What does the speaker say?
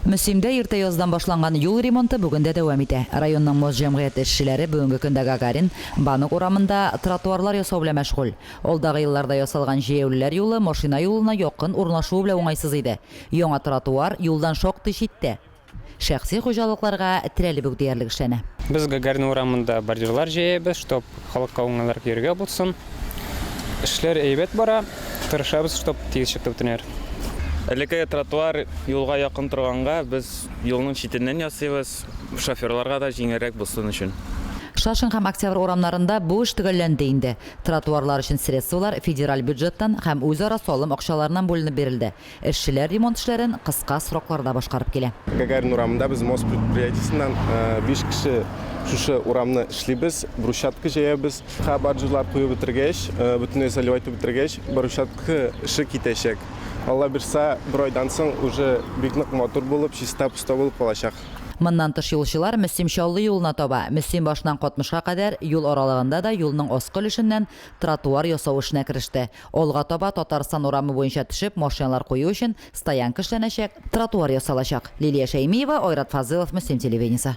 Мөслимдә иртә яздан башланган юл ремонты бүген дә дәвам итә. Районның Мост җәмгыяте эшчеләре бүгенге көндә Гагарин, Банк урамында тротуарлар ясау белән мәшгуль. Алдагы елларда ясалган җәяүлеләр юлы машина юлына якын урнашуы белән уңайсыз иде. Яңа тротуар юлдан шактый читтә. Шәхси хуҗалыкларга терәлеп үк диярлек эшләнә. Без Гагарин урамында бордюрлар җәябез, чтоб халыкка уңайлырак йөрергә булсын. Эшләр әйбәт бара, тырышабыз, чтоб тиз чыгып бетенер. Элеккеге тротуар юлга якын торганга, без юлның читеннән ясыйбыз, шоферларга да җиңелрәк булсын өчен. Шашин һәм Октябрь урамнарында бу эш төгәлләнде инде. Тротуарлар өчен средстволар федераль бюджеттан һәм үзара салым акчаларыннан бүленеп бирелде. Эшчеләр ремонт эшләрен кыска срокларда башкарып килә. Гагарин урамында без мост предприятиесеннән 5 кеше шушы урамны эшлибез, брусчатка җәябез. Ха баржалар куеп бетергәч, бөтенләй заливать итеп бетергәч, брусчатка эше китәчәк. Алла бирса, бер айдан соң уже бик нык матур булып, чиста-пуста булып калачак. Моннан тыш юлчылар Мөслим-Чаллы юлына таба, Мөслим башыннан Катмышка кадәр юл аралыгында да юлның аскы өлешеннән тротуар ясау эшенә кереште. Алга таба Татарстан урамы буенча төшеп, машиналар кую өчен стоянка эшләнәчәк, тротуар ясалачак. Лилия Шәймиева, Айрат Фазылов, Мөслим телевидениесе.